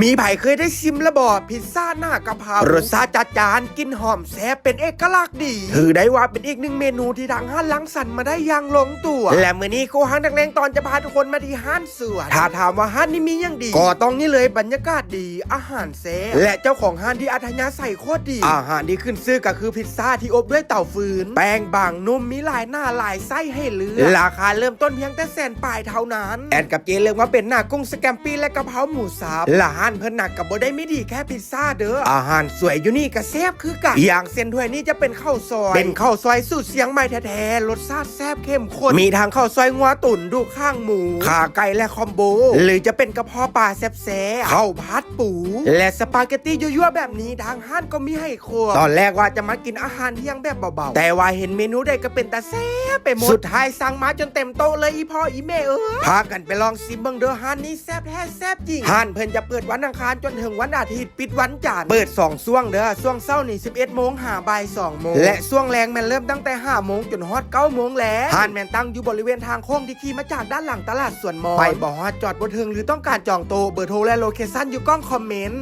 ມີໃຜເຄີຍໄດ້ຊິມລະບໍ ພິດຊາໜ້າກະເພົາ? ລົດຊາດຈັດຈ້ານ ກິ່ນຫອມແຊບ ເປັນເອກະລັກດີ ຖືໄດ້ວ່າເປັນອີກໜຶ່ງເມນູທີ່ທາງຮ້ານລັງສັນມາໄດ້ຢ່າງລົງຕົວ ແລະມື້ນີ້ຄູ່ຮັກນັກແລງຕອນຈະພາທຸກຄົນມາທີ່ຮ້ານສວນ. ຖ້າຖາມວ່າຮ້ານນີ້ມີຫຍັງດີ ກໍຕ້ອງນີ້ເລີຍ ບັນຍາກາດດີ ອາຫານແຊບ ແລະເຈົ້າຂອງຮ້ານທີ່ອັດທະຍາໄສໂຄດດີ. ອາຫານທີ່ຂຶ້ນຊື່ກໍຄືພິດຊາທີ່ອົບດ້ວຍເຕົາຟືນ ແປ້ງບາງນຸ້ມ ມີຫຼາຍໜ້າຫຼາຍໄສ້ໃຫ້ເລືອກ ລາຄາເລີ່ມຕົ້ນພຽງແຕ່ແສນປາຍເທົ່ານັ້ນ. ແອນກັບເຈເລີ່ມວ່າເປັນໜ້າກຸ້ງສະແກມປີ້ ແລະກະເພັາໝູສັບ ລະຮ້ານເພິ່ນນະກໍບໍ່ໄດ້ມີດີແຄ່ພິດຊາເດີ້ ອາຫານສວຍຢູ່ນີ້ກໍແຊບຄືກັນ. ຢ່າງເຊັ່ນຖ້ວຍນີ້ຈະເປັນເຂົ້າຊອຍ ເປັນເຂົ້າຊອຍສູດຊຽງໃໝ່ແທ້ໆ ລົດຊາດແຊບເຂັ້ມ ຄົນ ມີທັງເຂົ້າຊອຍງົວຕຸນ ດູກຂ້າງໝູ ຂາໄກ່ ແລະຄອມໂບ ຫຼືຈະເປັນກະເພາະປາແຊບໆ ເຂົ້າຜັດປູ ແລະສະປາເກັດຕີຍົວໆແບບນີ້ ທາງຮ້ານກໍມີໃຫ້ຄົບ. ຕອນແລກວ່າຈະມາກິນອາຫານທ່ຽງແບບເບົາໆ ແຕ່ວ່າເຫັນເມນູໃດກໍເປັນຕາແຊບໄປໝົດ ສຸດທ້າຍສັ່ງມາຈົນເຕັມໂຕະເລີຍ ອີພໍ່ອີແມ່ເອີຍ. ພາກັນໄປລອງຊິມເບິ່ງເດີ້ ຮ້ານນີ້ແຊບແທ້ແຊບຈິງ. ຮ້ານເພິ່ນຈະເປີດວັນອັງຄານຈົນເຖິງວັນອາທິດ ປິດວັນຈັນ ເປີດສອງຊ່ວງເດີ້ ຊ່ວງເຊົ້ານີ້ສິບເອັດໂມງຫາບ່າຍສອງໂມງ ແລະຊ່ວງແລງແມ່ນເລີ່ມຕັ້ງແຕ່ຫ້າໂມງຈົນຮອດເກົ້າໂມງແລງ. ຮ້ານແມ່ນຕັ້ງຢູ່ບໍລິເວນທາງໂຄ້ງທີ່ຂີ່ມາຈາກດ້ານຫຼັງຕະຫຼາດສວນມອນ ໄປບໍ່ຮອດຈອດບໍ່ເຖິງ ຫຼືຕ້ອງການຈອງໂຕະ ເບີໂທ ແລະໂລເຄຊັນຢູ່ກ້ອງຄອມເມັນ.